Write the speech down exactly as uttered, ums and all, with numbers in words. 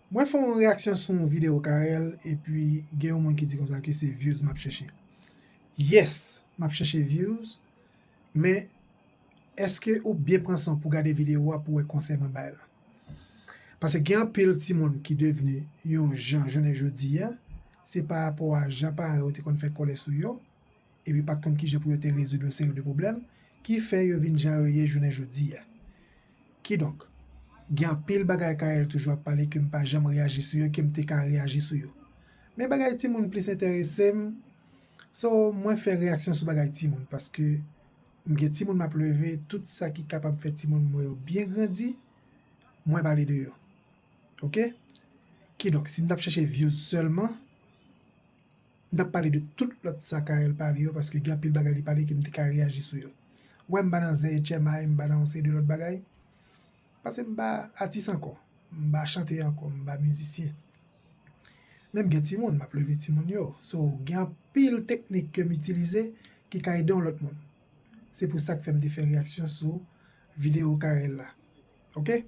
Mwen fè yon reyaksyon sou yon videyo Carel, epi gen yon moun ki di konsa ke se views m ap chèche. Yes, m ap chèche views, men èske ou byen pran san w pou gade videyo a pou wè konsèy mwen bay la? Paske gen anpil timoun ki devni yon jan jounen jodi a, se pa rapò a jan paran yo te konn fè kòlè sou yo, epi pa t konn kijan pou yo te rezoud yon seri de pwoblèm, ki fè yo vin jan yo ye jounen jodi a. Kidonk, gen anpil bagay Carel toujou ap pale ke m pa janm reyaji sou yo, ke m te ka reyaji sou yo. Men bagay timoun plis enterese m, so mwen fè reyaksyon sou bagay timoun, paske m gen timoun m ap leve, tout sa ki kapab fè timoun mwen yo byen grandi, mwen pale de yo. Oke? Kidonk, si m t ap chèche views sèlman, m t ap pale de tout lòt sa Carel pale yo, paske gen anpil bagay li pale ke m te ka reyaji sou yo. Wè, m pa nan zen H M I, m pa nan yon seri de lòt bagay. Paske m pa atis ankò, m pa chante ankò, m pa mizisyen. Men m gen timoun, m ap leve timoun yo. So, gen anpil teknik ke m itilize ki ka ede yon lòt moun. Se pou sa k fè m te fè reyaksyon sou videyo Carel la. Oke?